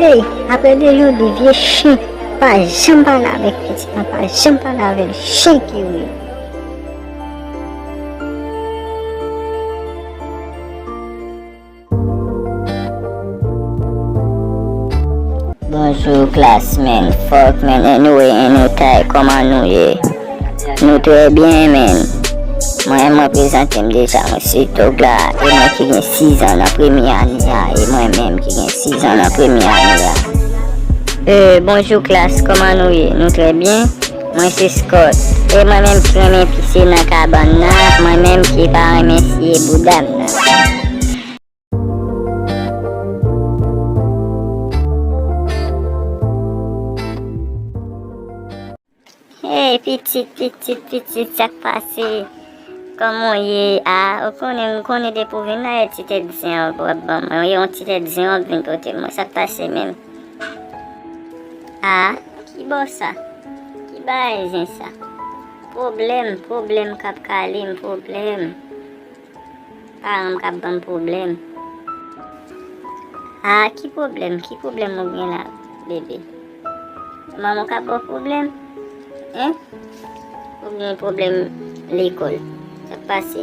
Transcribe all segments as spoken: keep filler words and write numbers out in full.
Ey, apre de jou, de vye chen, pa janm pale avèk pitit lan, pa janm pale avè l, chen ki ou ye. Bonjou klas, man. Fuck, man. Anyway, anyway, kòman nou ye? Nou trè byen, man. Mwen, mwen prezante m deja, mwen se Douglas, e mwen ki gen sizan nan premye ane a, e mwen menm ki gen sizan nan premye ane a. Euh, bonjou klas, kòman nou ye? Nou trè byen? Mwen se Scott, e mwen menm ki renmen pise nan kabann nan, mwen menm ki pa renmen siye bouda m nan. Hey, pitit, pitit, pitit, sa k pase? Kòman w ye? A, ou konnen, m konnen depi w vin la, e ti tèt zen w ap ban mwen. Yon ti tèt zen w ap vin pote mwen. Sa k pase menm? A, ki bò sa? Ki bagay zen sa? Pwoblèm, pwoblèm k ap kale m, pwoblèm. Paran m k ap ban m pwoblèm. A, ki pwoblèm? Ki pwoblèm ou gen la, bebe? Manman w k ap ba w pwoblèm? Hein? Ou gen pwoblèm lekòl? Sa k pase?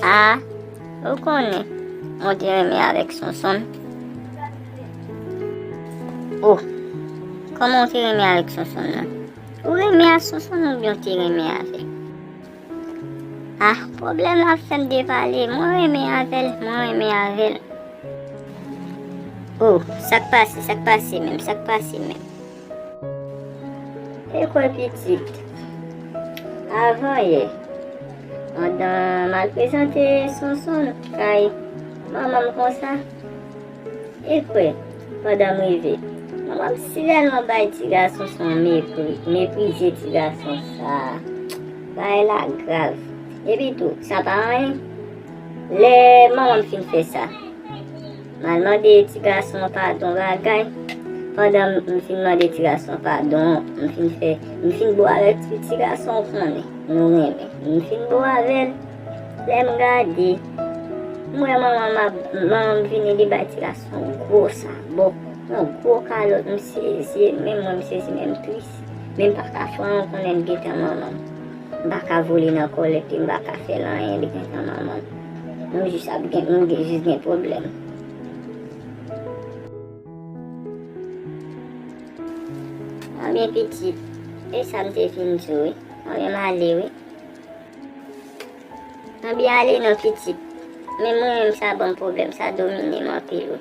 A, ou konnen, mwen te renmen avèk Sonsonn. Oh, kòman w te renmen avèk Sonsonn nan? Ou renmen ak Sonsonn oubyen w te renmen avè l? Ah, pwoblèm la ap fè m depale. Mwen renmen avè l, mwen renmen avè l. Oh, sa k pase, sa k pase menm, sa k pase menm? Ekwè pitit, avan yè, pandan m al prezante Sonsonn kay manman m konsa, ekwè, pandan m rive, manman m silèlman bay ti gason sa yon mepri, meprize ti gason sa. Bagay la grav. Epi tou, sa pa anyen. Lè manman m fin fè sa, m al mande ti gason an padon bagay. Pandan m, m fin mande ti gason an padon, m fin fè, m fin bo avèk ti, ti gason an, ou konnen, nou renmen. M fin bo avè l. Lè m gade, m wè manman m ap, manman m vini, li bay ti gason an gwo sabò, yon gwo kalòt, m sezi, menm mwen m sezi, menm m tris. Men m pa ka fè anyen, ou konnen l gentan manman m. M pa ka voye l nan kòlèt li, m pa ka fè l anyen, li gentan manman m. Nou jis ap gen, nou gen, jis gen pwoblèm. Anbyen pitit, e sa m te vin di w wi. Anbyen m ale wi. Anbyen ale non pitit. Men mwen menm sa ban m pwoblèm, sa domine m anpil wi.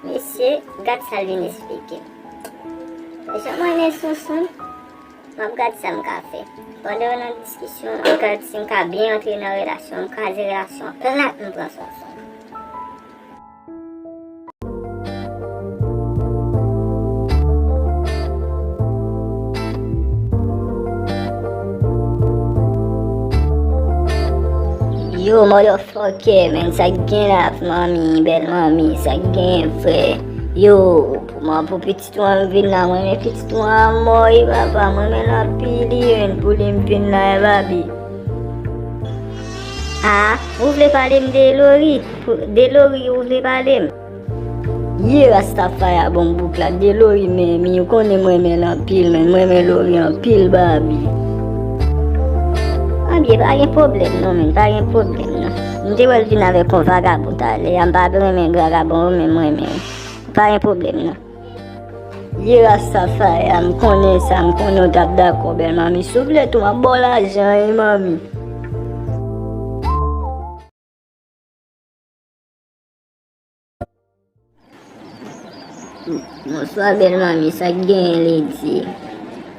Mesye, gad sa l vin esplike m. Jan mwen renmen Sonsonn, m ap gad sa m ka fè. Pandan yo nan diskisyon, m ap gad si m ka byen antre nan relasyon an, m kraze relasyon an plat, m pran Sonsonn. Yo, motherfucker. Ok, men sa k gen la, manmi, bèl manmi, sa k gen, frè? Yo, pou mwen, pou pitit ou an vin la, mwen renmen pitit ou an a mò, wi, papa, mwen renmen l anpil, wi, men pou li m vin la, wi, babi. A, ou vle pale m de Lori? Pou, de Lori, ou vle pale m? Ye Rastafari a bon bouk la, de Lori men, men ou konnen mwen renmen l anpil, men mwen renmen Lori anpil, babi. Anbyen, pa gen pwoblèm non, men pa gen pwoblèm non. M te wè l vin avèk yon vagabon talè a, m pa renmen vagabon yo, men mwen renmen. Pa gen pwoblèm non. Ye Rastafari a, m konnen sa, m konnen w t ap dakò, bèl manmi. Souple tou, m ap ba w lajan, wi, manmi. Bonswa, bèl manmi, sa k genyen, Lady?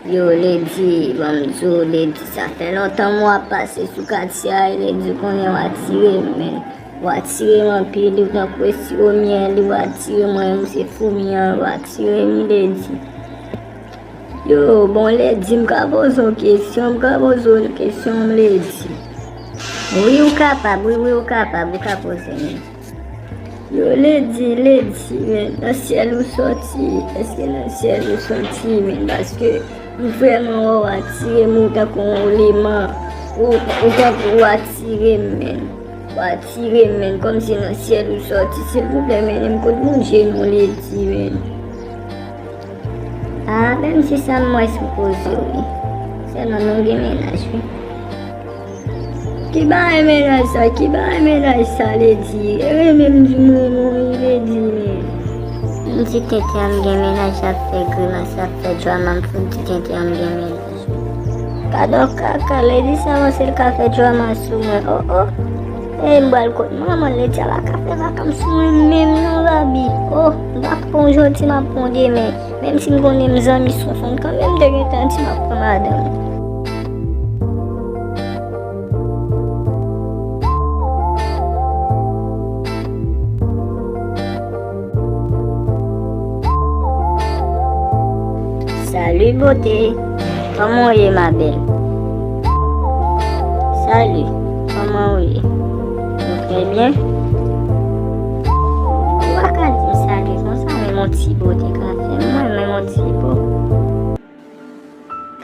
Yo, Lady, ban m di w, Lady, sa fè lontan mwen ap pase sou katye a, Lady, konnen w atire m, men w atire m anpil, ou tankou esiromyèl, ou atire mwen, m se foumi an, w atire m, Lady. Yo, bon, Lady, m ka poze w kesyon, m ka poze w kesyon, Lady? Wi, ou kapab, wi, wi, ou kapab, ou ka poze m. Yo, Lady, Lady, men nan syèl ou sòti, èske nan syèl ou sòti, men paske m vrèman wè w atire m, ou tankou yon leman, ou, ou tankou w atire m, men. W a tire m, menn, kòmsi nan syèl ou sòti. Silvouplè, mennen m kot Bondye, non, Lady, menn. Ah, menm si sa m wè sou koze w, wi. Sèlman nou gen mennaj, wi. Ki bagay mennaj sa? Ki bagay mennaj sa, Lady? E renmen m di m renmen w, wi, Lady, menn. M di tenten an m gen mennaj, l ap fè grimas, l ap fè drama, m fout di tenten an m gen mennaj. Gadon kaka, Lady sa panse l ka fè drama sou mwen, oh, oh. E m pral kot manman l, Lady a pa ka fè vakam sou mwen menm non, Babi. Oh, m pa pran w jodi, m ap pran w demen. Menm si m konnen m zanmi Sonsonn, kanmenm m te gentan di m ap pran madanm. Salut beauté, kòman w ye ma belle? Salut, kòman w ye? Ou trè byen? Ou pa ka di m salut konsa, menm yon ti bo te ka fè m, mwen menm yon ti bo.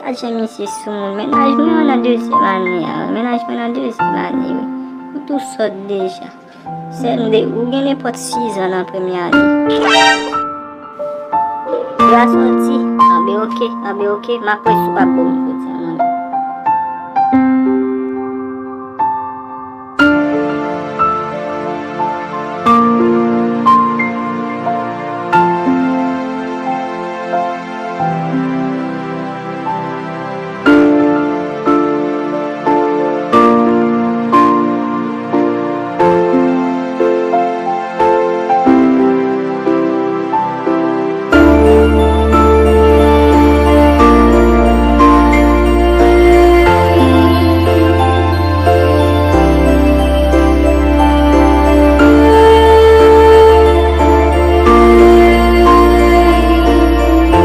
Gad jan misye soumoun. Mennaj mwen an nan dezyèm ane a, wi. Mennaj mwen nan dezyèm ane, wi. Ou tou sòt deja. Sèl m de, ou gen nenpòt sizan nan premye ane. Li a sòti. Anben oke, anben oke. M ap wè si w ap bon.